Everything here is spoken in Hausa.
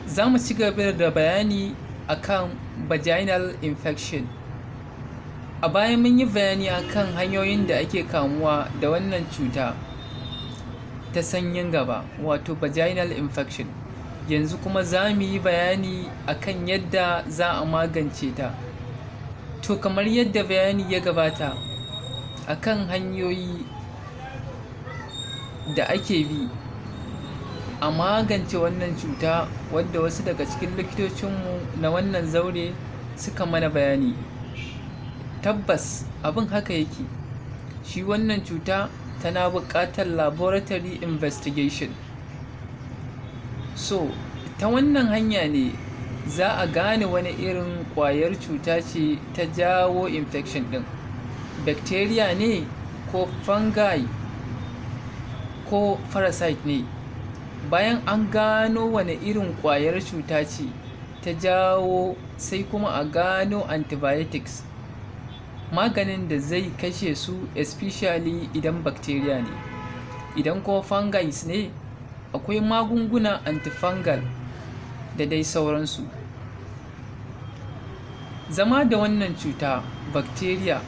Za mu ci gaba da bayani akan vaginal infection. A baya mun yi bayani akan hanyoyin da ake kamuwa da wannan cuta ta sanyin gaba, wato vaginal infection. Yanzu kuma za mu yi bayani akan yadda za a magance ta. To, kamar yadda bayani ya gabata akan hanyoyi da ake bi a magance wannan cuta, wadda wasu daga cikin likitocinmu na wannan zaure suka mana bayani, tabbas abin haka yake. Shi wannan cuta tana buƙatar laboratory investigation. So ta wannan hanya ne za a gane wani irin ƙwayar cuta ce ta jawo infection ɗin, bacteria ne ko fungi ko parasite ne. Bayan an gano wane irin ƙwayar cuta ce ta jawo, sai kuma a gano antibiotics, maganin da zai kashe su, especially idan bacteria ne. Idan kuma fungi ne, akwai magunguna antifungal da dai sauransu. Zama da wannan cuta bacteria